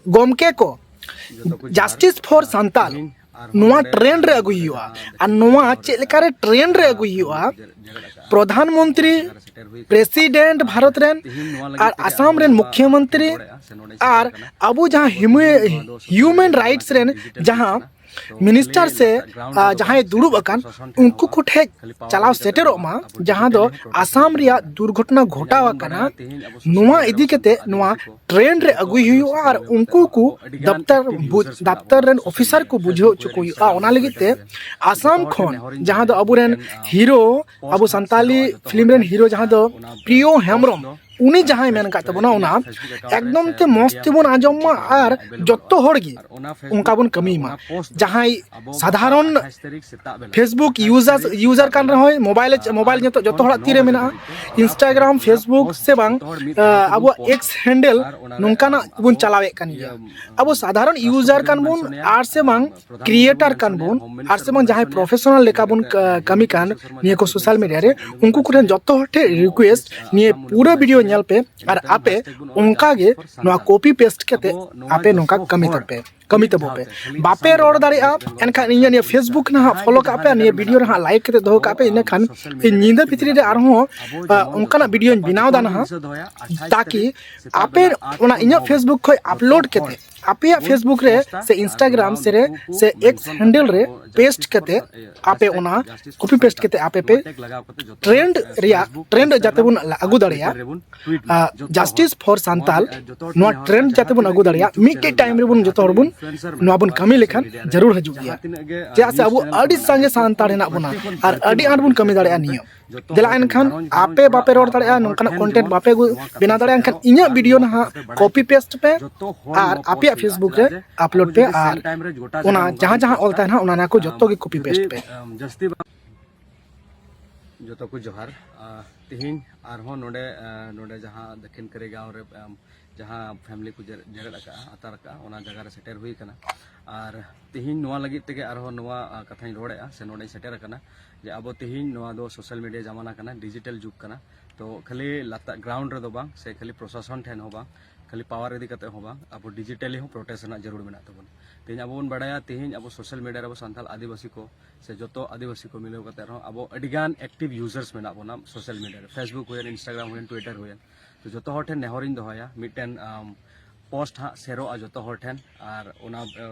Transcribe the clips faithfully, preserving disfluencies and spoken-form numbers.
ᱜᱚᱢᱠᱮ ᱠᱚ, justice for Santal ᱱᱚᱣᱟ ᱴᱨᱮᱱᱰ ᱨᱮ ᱟᱹᱜᱩᱭ ᱦᱩᱭᱩᱜᱼᱟ᱾ ᱟᱨ ᱱᱚᱣᱟ ᱪᱮᱫ ᱞᱮᱠᱟᱨᱮ ᱴᱨᱮᱱᱰ ᱨᱮ ᱟᱹᱜᱩᱭ ᱦᱩᱭᱩᱜᱼᱟ? ᱯᱨᱚᱫᱷᱟᱱ ᱢᱚᱱᱛᱨᱤ, ᱯᱨᱮᱥᱤᱰᱮᱱᱴ ᱵᱷᱟᱨᱚᱛ ᱨᱮᱱ ᱟᱨ ᱟᱥᱟᱢ ᱨᱮᱱ ᱢᱩᱠᱷᱭᱚ ᱢᱚᱱᱛᱨᱤ ᱟᱨ ᱟᱵᱚ ᱡᱟᱦᱟᱸ ᱦᱤᱭᱩᱢᱮᱱ ᱨᱟᱭᱤᱴᱥ ᱨᱮᱱ ᱡᱟᱦᱟᱸ ᱢᱤᱱᱤᱥᱴᱟᱨ ᱥᱮ, ᱟ, ᱡᱟᱦᱟᱸᱭ ᱫᱩᱲᱩᱵ ᱟᱠᱟᱱ, ᱩᱱᱠᱩ ᱠᱚ ᱴᱷᱮᱡ ᱪᱟᱞᱟᱣ ᱥᱮᱴᱮᱨᱚᱜ ᱢᱟ, ᱡᱟᱦᱟᱸ ᱫᱚ ᱟᱥᱟᱢ ᱨᱮᱭᱟᱜ ᱫᱩᱨᱜᱷᱚᱴᱚᱱᱟ ᱜᱷᱚᱴᱟᱣ ᱟᱠᱟᱱᱟ, ᱱᱚᱣᱟ ᱤᱫᱤ ᱠᱟᱛᱮ ᱱᱚᱣᱟ ᱴᱨᱮᱱᱰ ᱨᱮ ᱟᱹᱜᱩᱭ ᱦᱩᱭᱩᱜᱼᱟ ᱟᱨ ᱩᱱᱠᱩ ᱠᱚ ᱫᱟᱯᱛᱟᱨ ᱵᱩ-, ᱫᱟᱯᱛᱟᱨ ᱨᱮᱱ ᱚᱯᱷᱤᱥᱟᱨ ᱠᱚ ᱵᱩᱡᱷᱟᱹᱣ ᱦᱚᱪᱚ ᱠᱚ ᱦᱩᱭᱩᱜᱼᱟ᱾ ᱚᱱᱟ ᱞᱟᱹᱜᱤᱫ ᱛᱮ ᱟᱥᱟᱢ ᱠᱷᱚᱱ ᱡᱟᱦᱟᱸ ᱫᱚ ᱟᱵᱚᱨᱮᱱ ᱦᱤᱨᱳ, ᱟᱵᱚ ᱥᱟᱱᱛᱟᱞᱤ ᱯᱷᱤᱞᱢ ᱨᱮᱱ ᱦᱤᱨᱳ ᱡᱟᱦᱟᱸ ᱫᱚ ᱯᱨᱤᱭᱳ ᱦᱮᱢᱵᱨᱚᱢ, ᱩᱱᱤ ᱡᱟᱦᱟᱸᱭ ᱢᱮᱱ ᱟᱠᱟᱫ ᱛᱟᱵᱚᱱᱟ, ᱚᱱᱟ ᱮᱠᱫᱚᱢ ᱛᱮ ᱢᱚᱸᱡᱽ ᱛᱮᱵᱚᱱ ᱟᱸᱡᱚᱢ ᱢᱟ ᱟᱨ ᱡᱚᱛᱚ ᱦᱚᱲ ᱜᱮ ᱚᱱᱠᱟ ᱵᱚᱱ ᱠᱟᱹᱢᱤ ᱢᱟ᱾ ᱡᱟᱦᱟᱸᱭ ᱥᱟᱫᱷᱟᱨᱚᱱ Facebook user, user ᱠᱟᱱ ᱨᱮᱦᱚᱸᱭ, ᱢᱳᱵᱟᱭᱤᱞ, ᱢᱳᱵᱟᱭᱤᱞ ᱱᱤᱛᱚᱜ ᱡᱚᱛᱚ ᱦᱚᱲᱟᱜ ᱛᱤᱨᱮ ᱢᱮᱱᱟᱜᱼᱟ, Instagram, Facebook ᱥᱮ ᱵᱟᱝ, ᱟ, ᱟᱵᱚᱣᱟᱜ X handle ᱱᱚᱝᱠᱟᱱᱟᱜ ᱵᱚᱱ ᱪᱟᱞᱟᱣᱮᱫ ᱠᱟᱱ ᱜᱮᱭᱟ᱾ ᱟᱵᱚ ᱥᱟᱫᱷᱟᱨᱚᱱ ᱤᱭᱩᱡᱟᱨ ᱠᱟᱱ ᱵᱚᱱ ᱟᱨ ᱥᱮ ᱵᱟᱝ ᱠᱨᱤᱭᱮᱴᱟᱨ ᱠᱟᱱ ᱵᱚᱱ ᱟᱨ ᱥᱮ ᱵᱟᱝ ᱡᱟᱦᱟᱸᱭ ᱯᱨᱚᱯᱷᱮᱥᱚᱱᱟᱞ ᱞᱮᱠᱟ ᱵᱚᱱ ᱠᱟ-, ᱠᱟᱹᱢᱤ ᱠᱟᱱ ᱱᱤᱭᱟᱹ ᱠᱚ ᱥᱳᱥᱟᱞ ᱢᱤᱰᱤᱭᱟ ᱨᱮ, ᱩᱱᱠᱩ ᱠᱚᱴᱷᱮᱱ ᱡᱚᱛᱚ ᱦᱚᱲ ᱴᱷᱮᱱ ᱨᱤᱠᱩᱭᱮᱥᱴ, ᱱᱤᱭᱟᱹ ᱯᱩᱨᱟᱹ ᱵᱷᱤᱰᱤᱭᱳ ᱧᱮᱞ ᱯᱮ ᱟᱨ ᱟᱯᱮ ᱚᱱᱠᱟ ᱜᱮ ᱱᱚᱣᱟ ᱠᱚᱯᱤ ᱯᱮᱥᱴ ᱠᱟᱛᱮ ᱟᱯᱮ ᱱᱚᱝᱠᱟ ᱠᱟᱹᱢᱤ ᱛᱟᱯᱮ, ᱠᱟᱹᱢᱤ ᱛᱟᱵᱚ ᱯᱮ᱾ ᱵᱟᱯᱮ ᱨᱚᱲ ᱫᱟᱲᱮᱭᱟᱜᱼᱟ, ᱮᱱᱠᱷᱟᱱ ᱤᱧᱟᱹᱜ ᱱᱤᱭᱟᱹ Facebook ᱱᱟᱦᱟᱜ ᱯᱷᱚᱞᱳ ᱠᱟᱜ ᱯᱮ ᱟᱨ ᱱᱤᱭᱟᱹ ᱵᱷᱤᱰᱤᱭᱳ ᱱᱟᱦᱟᱜ ᱞᱟᱭᱤᱠ ᱠᱟᱛᱮ ᱫᱚᱦᱚ ᱠᱟᱜ ᱯᱮ, ᱤᱱᱟᱹᱠᱷᱟᱱ ᱤᱧ ᱧᱤᱫᱟᱹ ᱵᱷᱤᱛᱨᱤ ᱨᱮ ᱟᱨᱦᱚᱸ, ᱟ, ᱚᱱᱠᱟᱱᱟᱜ ᱵᱷᱤᱰᱤᱭᱳᱧ ᱵᱮᱱᱟᱣ ᱫᱟ ᱱᱟᱦᱟᱜ, ᱛᱟᱠᱤ ᱟᱯᱮ ᱚᱱᱟ ᱤᱧᱟᱹᱜ Facebook ᱠᱷᱚᱡ ᱟᱯᱞᱳᱰ ᱠᱟᱛᱮ ᱟᱯᱮᱭᱟᱜ Facebook ᱨᱮ ᱥᱮ Instagram ᱥᱮ ᱨᱮ ᱥᱮ X handle ᱨᱮ ᱯᱮᱥᱴ ᱠᱟᱛᱮ ᱟᱯᱮ ᱚᱱᱟ ᱠᱚᱯᱤ ᱯᱮᱥᱴ ᱠᱟᱛᱮ ᱟᱯᱮ ᱯᱮ ᱴᱨᱮᱱᱰ ᱨᱮᱭᱟᱜ, ᱴᱨᱮᱱᱰ ᱡᱟᱛᱮ ᱵᱚᱱ ᱟᱹᱜᱩ ᱫᱟᱲᱮᱭᱟᱜ, ᱟ, ᱡᱟᱥᱴᱤᱥ ᱯᱷᱚᱨ ᱥᱟᱱᱛᱟᱞ, ᱱᱚᱣᱟ ᱴᱨᱮᱱᱰ ᱡᱟᱛᱮ ᱵᱚᱱ ᱟᱹᱜᱩ ᱫᱟᱲᱮᱭᱟᱜ, ᱢᱤᱫᱴᱮᱡ ᱴᱟᱭᱤᱢ ᱨᱮᱵᱚᱱ ᱡᱚᱛᱚ ᱦᱚᱲ ᱵᱚᱱ ᱱᱚᱣᱟ ᱵᱚᱱ ᱠᱟᱹᱢᱤ ᱞᱮᱠᱷᱟᱱ ᱡᱟᱹᱨᱩᱲ ᱦᱤᱡᱩᱜ ᱜᱮᱭᱟ᱾ ᱪᱮᱫᱟᱜ ᱥᱮ ᱟᱵᱚ ᱟᱹᱰᱤ ᱥᱟᱸᱜᱮ ᱥᱟᱱᱛᱟᱲ ᱦᱮᱱᱟᱜ ᱵᱚᱱᱟ ᱟᱨ ᱟᱹᱰᱤ ᱟᱸᱴ ᱵᱚᱱ ᱠᱟᱹᱢᱤ ᱫᱟᱲᱮᱭᱟᱜᱼᱟ ᱱᱤᱭᱟᱹ᱾ ᱫᱮᱞᱟ ᱮᱱᱠᱷᱟᱱ ᱟᱯᱮ ᱵᱟᱯᱮ ᱨᱚᱲ ᱫᱟᱲᱮᱭᱟᱜᱼᱟ, ᱱᱚᱝᱠᱟᱱᱟᱜ ᱠᱚᱱᱴᱮᱱᱴ ᱵᱟᱯᱮ ᱟᱹᱜᱩ, ᱵᱮᱱᱟᱣ ᱫᱟᱲᱮᱭᱟᱜᱼᱟ, ᱮᱱᱠᱷᱟᱱ ᱤᱧᱟᱹᱜ ᱵᱷᱤᱰᱤᱭᱳ ᱱᱟᱦᱟᱜ ᱠᱚᱯᱤ ᱯᱮᱥᱴ ᱯᱮ ᱟᱨ ᱟᱯᱮᱭᱟᱜ Facebook ᱨᱮ ᱟᱯᱞᱳᱰ ᱯᱮ ᱟᱨ ᱚᱱᱟ ᱡᱟᱦᱟᱸ ᱡᱟᱦᱟᱸ ᱚᱞ ᱛᱟᱦᱮᱱᱟ ᱚᱱᱟ ᱚᱱᱟ ᱠᱚ ᱡᱚᱛᱚ ᱜᱮ ᱠᱚᱯᱤ ᱯᱮᱥᱴ ᱯᱮ᱾ ᱡᱟᱹᱥᱛᱤ ᱵᱟᱝ, ᱡᱚᱛᱚ ᱠᱚ ᱡᱚᱦᱟᱨ᱾ ᱟ, ᱛᱤᱦᱤᱧ ᱟᱨᱦᱚᱸ ᱱᱚᱰᱮ, ᱟ, ᱱᱚᱰᱮ ᱡᱟᱦᱟᱸ ᱫᱚᱠᱠᱷᱤᱱ ᱠᱟᱹᱨᱤ ᱜᱟᱶ ᱨᱮ, ᱟᱢ, ᱡᱟᱦᱟᱸ ᱯᱷᱮᱢᱤᱞᱤ ᱠᱚ ᱡᱮᱨ-, ᱡᱮᱨᱮᱫ ᱟᱠᱟᱫᱼᱟ, ᱟᱛᱟᱨ ᱟᱠᱟᱫᱼᱟ, ᱚᱱᱟ ᱡᱟᱭᱜᱟ ᱨᱮ ᱥᱮᱴᱮᱨ ᱦᱩᱭ ᱟᱠᱟᱱᱟ᱾ ᱟᱨ ᱛᱤᱦᱤᱧ ᱱᱚᱣᱟ ᱞᱟᱹᱜᱤᱫ ᱛᱮᱜᱮ ᱟᱨᱦᱚᱸ ᱱᱚᱣᱟ, ᱟ, ᱠᱟᱛᱷᱟᱧ ᱨᱚᱲᱮᱫᱼᱟ ᱥᱮ ᱱᱚᱰᱮᱧ ᱥᱮᱴᱮᱨ ᱟᱠᱟᱱᱟ ᱡᱮ ᱟᱵᱚ ᱛᱤᱦᱤᱧ ᱱᱚᱣᱟ ᱫᱚ ᱥᱳᱥᱟᱞ ᱢᱤᱰᱤᱭᱟ ᱡᱟᱢᱟᱱᱟ ᱠᱟᱱᱟ, ᱰᱤᱡᱤᱴᱟᱞ ᱡᱩᱜᱽ ᱠᱟᱱᱟ᱾ ᱛᱚ ᱠᱷᱟᱹᱞᱤ ᱞᱟᱛᱟ-, ᱜᱨᱟᱣᱩᱱᱰ ᱨᱮᱫᱚ ᱵᱟᱝ ᱥᱮ ᱠᱷᱟᱹᱞᱤ ᱯᱨᱚᱥᱟᱥᱚᱱ ᱴᱷᱮᱱ ᱦᱚᱸ ᱵᱟᱝ, ᱠᱷᱟᱹᱞᱤ ᱯᱟᱣᱟᱨ ᱤᱫᱤ ᱠᱟᱛᱮ ᱦᱚᱸ ᱵᱟᱝ, ᱟᱵᱚ ᱰᱤᱡᱤᱴᱟᱞᱤ ᱦᱚᱸ ᱯᱨᱚᱴᱮᱥᱴ ᱨᱮᱱᱟᱜ ᱡᱟᱹᱨᱩᱲ ᱢᱮᱱᱟᱜ ᱛᱟᱵᱚᱱᱟ᱾ ᱛᱮᱦᱮᱧ ᱟᱵᱚ ᱵᱚᱱ ᱵᱟᱲᱟᱭᱟ, ᱛᱮᱦᱮᱧ ᱟᱵᱚ ᱥᱳᱥᱟᱞ ᱢᱤᱰᱤᱭᱟ ᱨᱮ ᱟᱵᱚ ᱥᱟᱱᱛᱟᱲ ᱟᱹᱫᱤᱵᱟᱹᱥᱤ ᱠᱚ ᱥᱮ ᱡᱚᱛᱚ ᱟᱹᱫᱤᱵᱟᱹᱥᱤ ᱠᱚ ᱢᱤᱞᱟᱹᱣ ᱠᱟᱛᱮ ᱨᱮᱦᱚᱸ ᱟᱵᱚ ᱟᱹᱰᱤᱜᱟᱱ ᱮᱠᱴᱤᱵᱷ ᱭᱩᱡᱟᱨᱥ ᱢᱮᱱᱟᱜ ᱵᱚᱱᱟ ᱥᱳᱥᱟᱞ ᱢᱤᱰᱤᱭᱟ ᱨᱮ, ᱯᱷᱮᱥᱵᱩᱠ ᱦᱩᱭᱮᱱ, ᱤᱱᱥᱴᱟᱜᱨᱟᱢ ᱦᱩᱭᱮᱱ, ᱴᱩᱭᱴᱟᱨ ᱦᱩᱭᱮᱱ᱾ ᱛᱚ ᱡᱚᱛᱚ ᱦᱚᱲ ᱴᱷᱮᱱ ᱱᱮᱦᱚᱨᱤᱧ ᱫᱚᱦᱚᱭᱟ, ᱢᱤᱫᱴᱮᱱ ᱯᱳᱥᱴ ᱦᱟᱸᱜ ᱥᱮᱨᱚᱜᱼᱟ ᱡᱚᱛᱚ ᱦᱚᱲ ᱴᱷᱮᱱ, ᱟᱨ ᱚᱱᱟ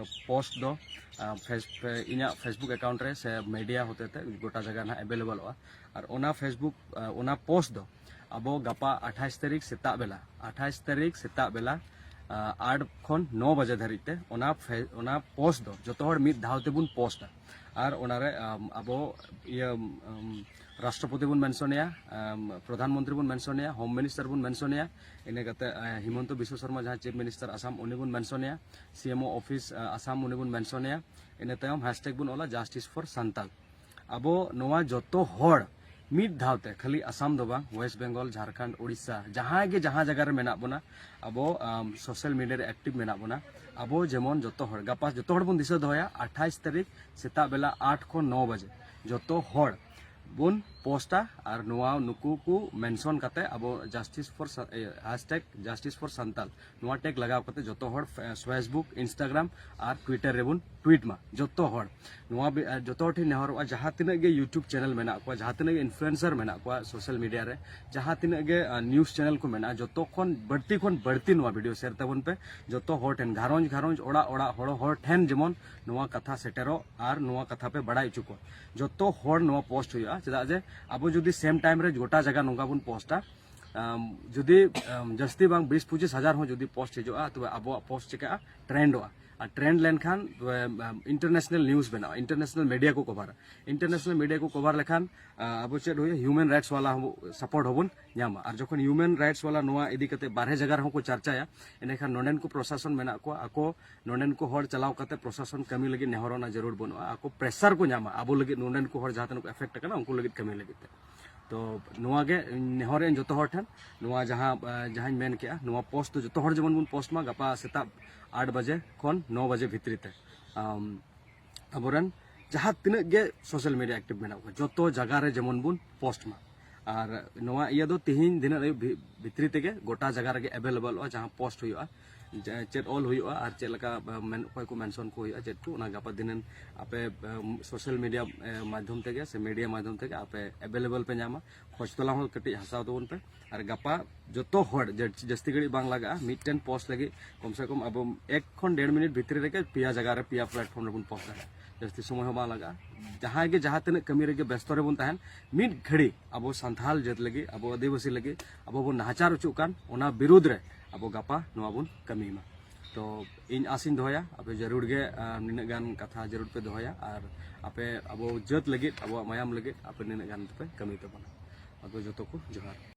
ᱯᱳᱥᱴ ᱫᱚ ᱟᱢ, ᱯᱷᱮᱥ-, ᱯᱷᱮ-, ᱤᱧᱟᱹᱜ ᱯᱷᱮᱥᱵᱩᱠ ᱮᱠᱟᱣᱩᱱᱴ ᱨᱮ ᱥᱮ ᱢᱤᱰᱤᱭᱟ ᱦᱚᱛᱮ ᱛᱮ ᱜᱚᱴᱟ ᱡᱟᱭᱜᱟ ᱱᱟᱦᱟᱜ ᱮᱵᱮᱞᱮᱵᱚᱞᱚᱜᱼᱟ᱾ ᱟᱨ ᱚᱱᱟ ᱯᱷᱮᱥᱵᱩᱠ, ᱟᱸ, ᱚᱱᱟ ᱯᱳᱥᱴ ᱫᱚ ᱟᱵᱚ ᱜᱟᱯᱟ ᱟᱴᱷᱟᱥ ᱛᱟᱹᱨᱤᱠᱷ ᱥᱮᱛᱟᱜ ᱵᱮᱞᱟ, ᱟᱴᱷᱟᱥ ᱛᱟᱹᱨᱤᱠᱷ ᱥᱮᱛᱟᱜ ᱵᱮᱞᱟ, ᱟᱸ, ᱟᱴ ᱠᱷᱚᱱ ᱱᱚ ᱵᱟᱡᱮ ᱫᱷᱟᱹᱨᱤᱡ ᱛᱮ ᱚᱱᱟ ᱯᱷᱮ-, ᱚᱱᱟ ᱯᱳᱥᱴ ᱫᱚ ᱡᱚᱛᱚ ᱦᱚᱲ ᱢᱤᱫ ᱫᱷᱟᱣ ᱛᱮᱵᱚᱱ ᱯᱳᱥᱴᱟ᱾ ᱟᱨ ᱚᱱᱟᱨᱮ, ᱟᱢ, ᱟᱵᱚ ᱤᱭᱟᱹ, ᱟᱢ, ᱨᱟᱥᱴᱨᱚᱯᱚᱛᱤ ᱵᱚᱱ ᱢᱮᱱᱥᱚᱱᱮᱭᱟ, ᱟᱢ, ᱯᱨᱚᱫᱷᱟᱱ ᱢᱚᱱᱛᱨᱤ ᱵᱚᱱ ᱢᱮᱱᱥᱚᱱᱮᱭᱟ, ᱦᱳᱢ ᱢᱤᱱᱤᱥᱴᱟᱨ ᱵᱚᱱ ᱢᱮᱱᱥᱚᱱᱮᱭᱟ, ᱤᱱᱟᱹ ᱠᱟᱛᱮ, ᱟᱸ, ᱦᱤᱢᱚᱱᱛᱚ ᱵᱤᱥᱣᱚ ᱥᱚᱨᱢᱟ ᱡᱟᱦᱟᱸ ᱪᱤᱯ ᱢᱤᱱᱤᱥᱴᱟᱨ ᱟᱥᱟᱢ, ᱩᱱᱤ ᱵᱚᱱ ᱢᱮᱱᱥᱚᱱᱮᱭᱟ, ᱥᱤ ᱮᱢ ᱳ ᱚᱯᱷᱤᱥ, ᱟᱸ, ᱟᱥᱟᱢ, ᱩᱱᱤ ᱵᱚᱱ ᱢᱮᱱᱥᱚᱱᱮᱭᱟ᱾ ᱤᱱᱟᱹ ᱛᱟᱭᱚᱢ ᱦᱮᱥᱴᱮᱜᱽ ᱵᱚᱱ ᱚᱞᱟ Justice for Santal᱾ ᱟᱵᱚ ᱱᱚᱣᱟ ᱡᱚᱛᱚ ᱦᱚᱲ ᱢᱤᱫ ᱫᱷᱟᱣ ᱛᱮ, ᱠᱷᱟᱹᱞᱤ ᱟᱥᱟᱢ ᱫᱚ ᱵᱟᱝ, ᱳᱭᱮᱥᱴ ᱵᱮᱝᱜᱚᱞ, ᱡᱷᱟᱲᱠᱷᱚᱸᱰ, ᱳᱰᱤᱥᱟ, ᱡᱟᱦᱟᱸᱭ ᱜᱮ ᱡᱟᱦᱟᱸ ᱡᱟᱭᱜᱟ ᱨᱮ ᱢᱮᱱᱟᱜ ᱵᱚᱱᱟ, ᱟᱵᱚ, ᱟᱢ, ᱥᱳᱥᱟᱞ ᱢᱤᱰᱤᱭᱟ ᱨᱮ ᱮᱠᱴᱤᱵᱷ ᱢᱮᱱᱟᱜ ᱵᱚᱱᱟ᱾ ᱟᱵᱚ ᱡᱮᱢᱚᱱ ᱡᱚᱛᱚ ᱦᱚᱲ, ᱜᱟᱯᱟ ᱡᱚᱛᱚ ᱦᱚᱲ ᱵᱚᱱ ᱫᱤᱥᱟᱹ ᱫᱚᱦᱚᱭᱟ, ᱟᱴᱷᱟᱥ ᱛᱟᱹᱨᱤᱠᱷ ᱥᱮᱛᱟᱜ ᱵᱮᱞᱟ ᱟᱴ ᱠᱷᱚᱱ ᱱᱚ ᱵᱟᱡᱮ ᱡᱚᱛᱚ ᱦᱚᱲ ᱵᱚᱱ ᱯᱳᱥᱴᱟ᱾ ᱟᱨ ᱱᱚᱣᱟ ᱱᱩᱠᱩ ᱠᱚ ᱢᱮᱱᱥᱚᱱ ᱠᱟᱛᱮ ᱟᱵᱚ Justice for Sa-, uh, hashtag Justice for Santal ᱱᱚᱣᱟ ᱴᱮᱜᱽ ᱞᱟᱜᱟᱣ ᱠᱟᱛᱮ ᱡᱚᱛᱚ ᱦᱚᱲ ᱯᱷᱮ-, ᱯᱷᱮᱥᱵᱩᱠ, ᱤᱱᱥᱴᱟᱜᱨᱟᱢ ᱟᱨ ᱴᱩᱭᱴᱟᱨ ᱨᱮᱵᱚᱱ ᱴᱩᱭᱤᱴ ᱢᱟ ᱡᱚᱛᱚ ᱦᱚᱲ᱾ ᱱᱚᱣᱟ ᱵᱤ-, ᱟᱨ ᱡᱚᱛᱚ ᱦᱚᱲ ᱴᱷᱮᱱ ᱱᱮᱦᱚᱨᱚᱜᱼᱟ, ᱡᱟᱦᱟᱸ ᱛᱤᱱᱟᱹᱜ ᱜᱮ YouTube ᱪᱮᱱᱮᱞ ᱢᱮᱱᱟᱜ ᱠᱚᱣᱟ, ᱡᱟᱦᱟᱸ ᱛᱤᱱᱟᱹᱜ ᱜᱮ ᱤᱱᱯᱷᱞᱩᱭᱮᱱᱥᱟᱨ ᱢᱮᱱᱟᱜ ᱠᱚᱣᱟ ᱥᱳᱥᱟᱞ ᱢᱤᱰᱤᱭᱟ ᱨᱮ, ᱡᱟᱦᱟᱸ ᱛᱤᱱᱟᱹᱜ ᱜᱮ, ᱟᱸ, ᱱᱤᱭᱩᱡᱽ ᱪᱮᱱᱮᱞ ᱠᱚ ᱢᱮᱱᱟᱜᱼᱟ, ᱡᱚᱛᱚ ᱠᱷᱚᱱ ᱵᱟᱹᱲᱛᱤ ᱠᱷᱚᱱ ᱵᱟᱹᱲᱛᱤ ᱱᱚᱣᱟ ᱵᱷᱤᱰᱤᱭᱳ ᱥᱮᱭᱟᱨ ᱛᱟᱵᱚᱱ ᱯᱮ᱾ ᱡᱚᱛᱚ ᱦᱚᱲ ᱴᱷᱮᱱ, ᱜᱷᱟᱨᱚᱸᱡᱽ ᱜᱷᱟᱨᱚᱸᱡᱽ, ᱚᱲᱟᱜ ᱚᱲᱟᱜ, ᱦᱚᱲ ᱦᱚᱲ ᱴᱷᱮᱱ ᱡᱮᱢᱚᱱ ᱱᱚᱣᱟ ᱠᱟᱛᱷᱟ ᱥᱮᱴᱮᱨᱚᱜ ᱟᱨ ᱱᱚᱣᱟ ᱠᱟᱛᱷᱟ ᱯᱮ ᱵᱟᱲᱟᱭ ᱦᱚᱪᱚ ᱠᱚᱣᱟ᱾ ᱡᱚᱛᱚ ᱦᱚᱲ ᱱᱚᱣᱟ ᱯᱳᱥᱴ ᱦᱩᱭᱩᱜᱼᱟ, ᱪᱮᱫᱟᱜ ᱡᱮ ᱟᱵᱚ ᱡᱩᱫᱤ ᱥᱮᱢ ᱴᱟᱭᱤᱢ ᱨᱮ ᱜᱚᱴᱟ ᱡᱟᱭᱜᱟ ᱱᱚᱝᱠᱟ ᱵᱚᱱ ᱯᱳᱥᱴᱟ, ᱟᱢ, ᱡᱩᱫᱤ, ᱟᱢ, ᱡᱟᱹᱥᱛᱤ ᱵᱟᱝ ᱵᱤᱥ ᱯᱚᱸᱪᱤᱥ ᱦᱟᱡᱟᱨ ᱦᱚᱸ ᱡᱩᱫᱤ ᱯᱳᱥᱴ ᱦᱤᱡᱩᱜᱼᱟ, ᱛᱚᱵᱮ ᱟᱵᱚᱣᱟᱜ ᱯᱳᱥᱴ ᱪᱤᱠᱟᱹᱜᱼᱟ? ᱴᱨᱮᱱᱰᱚᱜᱼᱟ᱾ ᱟᱨ ᱴᱨᱮᱱᱰ ᱞᱮᱱᱠᱷᱟᱱ, ᱛᱚᱵᱮ, ᱟᱢ, ᱤᱱᱴᱟᱨᱱᱮᱥᱱᱟᱞ ᱱᱤᱭᱩᱡᱽ ᱵᱮᱱᱟᱜᱼᱟ, ᱤᱱᱴᱟᱨᱱᱮᱥᱱᱟᱞ ᱢᱤᱰᱤᱭᱟ ᱠᱚ ᱠᱚᱵᱷᱟᱨᱟ᱾ ᱤᱱᱴᱟᱨᱱᱮᱥᱱᱟᱞ ᱢᱤᱰᱤᱭᱟ ᱠᱚ ᱠᱚᱵᱷᱟᱨ ᱞᱮᱠᱷᱟᱱ, ᱟ, ᱟᱵᱚ ᱪᱮᱫ ᱦᱩᱭᱩᱜᱼᱟ? ᱦᱤᱭᱩᱢᱮᱱ ᱨᱟᱭᱤᱴᱥ ᱣᱟᱞᱟ ᱦᱚᱸ ᱥᱟᱯᱳᱨᱴ ᱦᱚᱸᱵᱚᱱ ᱧᱟᱢᱟ᱾ ᱟᱨ ᱡᱚᱠᱷᱚᱱ ᱦᱤᱭᱩᱢᱮᱱ ᱨᱟᱭᱤᱴᱥ ᱣᱟᱞᱟ ᱱᱚᱣᱟ ᱤᱫᱤ ᱠᱟᱛᱮ ᱵᱟᱨᱦᱮ ᱡᱟᱭᱜᱟ ᱨᱮᱦᱚᱸ ᱠᱚ ᱪᱟᱨᱪᱟᱭᱟ, ᱮᱸᱰᱮᱠᱷᱟᱱ ᱱᱚᱰᱮᱱ ᱠᱚ ᱯᱨᱚᱥᱟᱥᱚᱱ ᱢᱮᱱᱟᱜ ᱠᱚᱣᱟ, ᱟᱠᱚ ᱱᱚᱰᱮᱱ ᱠᱚ ᱦᱚᱲ ᱪᱟᱞᱟᱣ ᱠᱟᱛᱮ ᱯᱨᱚᱥᱟᱥᱚᱱ ᱠᱟᱹᱢᱤ ᱞᱟᱹᱜᱤᱫ ᱱᱮᱦᱚᱨ ᱨᱮᱱᱟᱜ ᱡᱟᱹᱨᱩᱲ ᱵᱟᱹᱱᱩᱜᱼᱟ᱾ ᱟᱠᱚ ᱯᱨᱮᱥᱟᱨ ᱠᱚ ᱧᱟᱢᱟ ᱟᱵᱚ ᱞᱟᱹᱜᱤᱫ, ᱱᱚᱰᱮᱱ ᱠᱚ ᱦᱚᱲ ᱡᱟᱦᱟᱸ ᱛᱤᱱᱟᱹᱜ ᱠᱚ ᱮᱯᱷᱮᱠᱴ ᱟᱠᱟᱱᱟ ᱩᱱᱠᱩ ᱞᱟᱹᱜᱤᱫ ᱠᱟᱹᱢᱤ ᱞᱟᱹᱜᱤᱫ ᱛᱮ᱾ ᱛᱚ ᱱᱚᱣᱟ ᱜᱮ ᱤᱧ ᱱᱮᱦᱚᱨ ᱤᱧ ᱡᱚᱛᱚ ᱦᱚᱲ ᱴᱷᱮᱱ, ᱱᱚᱣᱟ ᱡᱟᱦᱟᱸ, ᱟ, ᱡᱟᱦᱟᱸᱧ ᱢᱮᱱ ᱠᱮᱜᱼᱟ, ᱱᱚᱣᱟ ᱯᱳᱥᱴ ᱫᱚ ᱡᱚᱛᱚ ᱦᱚᱲ ᱡᱮᱢᱚᱱ ᱵᱚᱱ ᱯᱳᱥᱴ ᱢᱟ ᱜᱟᱯᱟ ᱥᱮᱛᱟᱜ ᱟᱴ ᱵᱟᱡᱮ ᱠᱷᱚᱱ ᱱᱚ ᱵᱟᱡᱮ ᱵᱷᱤᱛᱨᱤ ᱛᱮ᱾ ᱟᱢ, ᱟᱵᱚᱨᱮᱱ ᱡᱟᱦᱟᱸ ᱛᱤᱱᱟᱹᱜ ᱜᱮ ᱥᱳᱥᱟᱞ ᱢᱤᱰᱤᱭᱟ ᱮᱠᱴᱤᱵᱷ ᱢᱮᱱᱟᱜ ᱠᱚᱣᱟ, ᱡᱚᱛᱚ ᱡᱟᱭᱜᱟ ᱨᱮ ᱡᱮᱢᱚᱱ ᱵᱚᱱ ᱯᱳᱥᱴ ᱢᱟ᱾ ᱟᱨ ᱱᱚᱣᱟ ᱤᱭᱟᱹ ᱫᱚ ᱛᱤᱦᱤᱧ ᱫᱷᱤᱱᱟᱹᱱ ᱟᱹᱭᱩᱵ ᱵᱷᱤ- ᱵᱷᱤᱛᱨᱤ ᱛᱮᱜᱮ ᱜᱚᱴᱟ ᱡᱟᱭᱜᱟ ᱨᱮᱜᱮ ᱮᱵᱮᱞᱮᱵᱮᱞᱚᱜᱼᱟ, ᱡᱟᱦᱟᱸ ᱯᱳᱥᱴ ᱦᱩᱭᱩᱜᱼᱟ, ᱡᱟ- ᱪᱮᱫ ᱚᱞ ᱦᱩᱭᱩᱜᱼᱟ ᱟᱨ ᱪᱮᱫ ᱞᱮᱠᱟ ᱢᱮᱱ, ᱚᱠᱚᱭ ᱠᱚ ᱢᱮᱱᱥᱚᱱ ᱠᱚ ᱦᱩᱭᱩᱜᱼᱟ, ᱪᱮᱫ ᱠᱚ, ᱚᱱᱟ ᱜᱟᱯᱟ ᱫᱷᱤᱱᱟᱹᱱ ᱟᱯᱮ ᱥᱳᱥᱟᱞ ᱢᱤᱰᱤᱭᱟ ᱢᱟᱫᱽᱫᱷᱚᱢ ᱛᱮᱜᱮ ᱥᱮ ᱢᱤᱰᱤᱭᱟ ᱢᱟᱫᱽᱫᱷᱚᱢ ᱛᱮᱜᱮ ᱟᱯᱮ ᱮᱵᱮᱞᱮᱵᱮᱞ ᱯᱮ ᱧᱟᱢᱟ᱾ ᱠᱷᱚᱡᱽ ᱛᱚᱞᱟᱥ ᱦᱚᱸ ᱠᱟᱹᱴᱤᱡ ᱦᱟᱛᱟᱣ ᱛᱟᱵᱚᱱ ᱯᱮ᱾ ᱟᱨ ᱜᱟᱯᱟ ᱡᱚᱛᱚ ᱦᱚᱲ ᱡᱟ- ᱡᱟᱹᱥᱛᱤ ᱜᱷᱟᱹᱲᱤᱡ ᱵᱟᱝ ᱞᱟᱜᱟᱜᱼᱟ, ᱢᱤᱫᱴᱮᱱ ᱯᱳᱥᱴ ᱞᱟᱹᱜᱤᱫ ᱠᱚᱢ ᱥᱮ ᱠᱚᱢ ᱟᱵᱚ ᱮᱠ ᱠᱷᱚᱱ ᱰᱮᱲ ᱢᱤᱱᱤᱴ ᱵᱷᱤᱛᱨᱤ ᱨᱮᱜᱮ ᱯᱮᱭᱟ ᱡᱟᱭᱜᱟ ᱨᱮ, ᱯᱮᱭᱟ ᱯᱞᱟᱴᱯᱷᱚᱨᱢ ᱨᱮᱵᱚᱱ ᱯᱳᱥᱴ ᱫᱟᱲᱮᱭᱟᱜᱼᱟ᱾ ᱡᱟᱹᱥᱛᱤ ᱥᱚᱢᱚᱭ ᱦᱚᱸ ᱵᱟᱝ ᱞᱟᱜᱟᱜᱼᱟ᱾ ᱡᱟᱦᱟᱸᱭ ᱜᱮ ᱡᱟᱦᱟᱸ ᱛᱤᱱᱟᱹᱜ ᱠᱟᱹᱢᱤ ᱨᱮᱜᱮ ᱵᱮᱥᱛᱚ ᱨᱮᱵᱚᱱ ᱛᱟᱦᱮᱱ, ᱢᱤᱫ ᱜᱷᱟᱹᱲᱤ ᱟᱵᱚ ᱥᱟᱱᱛᱷᱟᱞ ᱡᱟᱹᱛ ᱞᱟᱹᱜᱤᱫ, ᱟᱵᱚ ᱟᱹᱫᱤᱵᱟᱹᱥᱤ ᱞᱟᱹᱜᱤᱫ, ᱟᱵᱚ ᱵᱚᱱ ᱱᱟᱦᱟᱪᱟᱨ ᱦᱚᱪᱚᱜ ᱠᱟᱱ, ᱚᱱᱟ ᱵᱤᱨᱩᱫᱽ ᱨᱮ ᱟᱵᱚ ᱜᱟᱯᱟ ᱱᱚᱣᱟ ᱵᱚᱱ ᱠᱟᱹᱢᱤ ᱢᱟ᱾ ᱛᱚ ᱤᱧ ᱟᱥᱤᱧ ᱫᱚᱦᱚᱭᱟ, ᱟᱯᱮ ᱡᱟᱹᱨᱩᱲ ᱜᱮ ᱟᱨ ᱱᱤᱱᱟᱹᱜ ᱜᱟᱱ ᱠᱟᱛᱷᱟ ᱡᱟᱹᱨᱩᱲ ᱯᱮ ᱫᱚᱦᱚᱭᱟ ᱟᱨ ᱟᱯᱮ ᱟᱵᱚ ᱡᱟᱹᱛ ᱞᱟᱹᱜᱤᱫ, ᱟᱵᱚᱣᱟᱜ ᱢᱟᱭᱟᱢ ᱞᱟᱹᱜᱤᱫ ᱟᱯᱮ ᱱᱤᱱᱟᱹᱜ ᱜᱟᱱ ᱯᱮ ᱠᱟᱹᱢᱤ ᱛᱟᱵᱚᱱᱟ᱾ ᱟᱯᱮ ᱡᱚᱛᱚ ᱠᱚ ᱡᱚᱦᱟᱨ᱾